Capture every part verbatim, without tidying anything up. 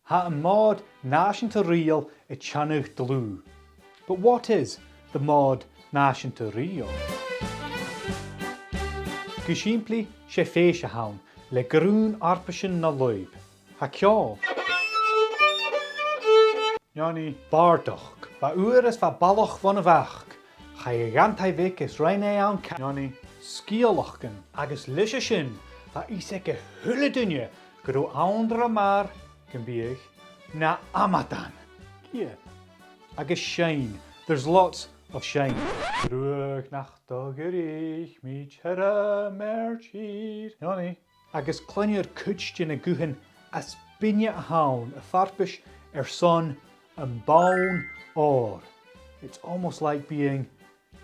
Tha am Mòd Nàiseanta Rìoghail a' teannadh dlùth. But what is the Mòd Nàiseanta Rìoghail? Gu sìmplidh, 's e fèis a th' ann, le grunn fharpaisean na lùib. Tha ceòl, neoni, bàrdachd, bha uair is bha balach bhon a' Bhac, chaidh a dh'antaidh bheag is rinn e ann ca-, neoni, sgeulachdan, agus leis a sin, bha fios aig a h-uile duine gun robh ann ro mhàr gum biodh na amadan. Cia? Agus seinn. There's lots of seinn. Gruag nach do dh'fhuirich mi tioram air tìr. Neoni. Agus cluinnear cuid de na guthan as binne a th' ann a' farpais airson am bonn òir. It's almost like being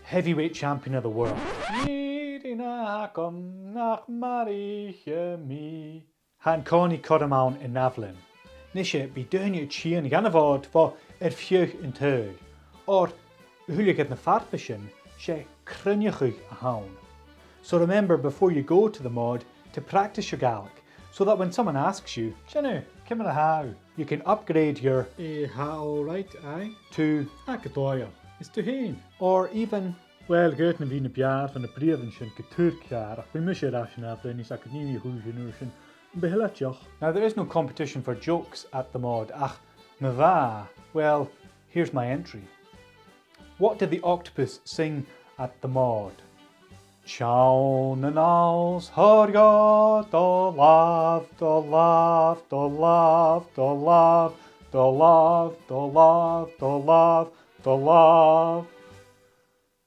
heavyweight champion of the world. Nì ri na agam nach mairich mi. Tha an-còmhnaidh cothrom ann an ath-bhliadhna. Nise, bidh daoine a' tighinn dhan a' Mhòd bho air feadh an t-saoghail. Oir, a thuilleadh air na farpaisean, 's e cruinneachadh a th' ann. So remember, before you go to the Mòd, to practice your Gaelic, so that when someone asks you, "Sin thu, ciamar a tha thu?" you can upgrade your "Eh, tha all right, aye," to "Tha gu dòigheil. Is tu fhèin?" Or even, "Well, ged nach bi na b' fheàrr bho na britheamhan sin gu tur ceàrr, ach bidh mise air ais an ath-bhliadhna, is tha cuimhne agam a' chùis an uair sin, am bi thu leis?" Now, there is no competition for jokes at the Mòd, ach ma bha, well, here's my entry. What did the octopus sing at the Mòd? Teann a-nall 's thoir dhomh do làmh, do làmh, do làmh, do làmh, do làmh, do làmh, do làmh.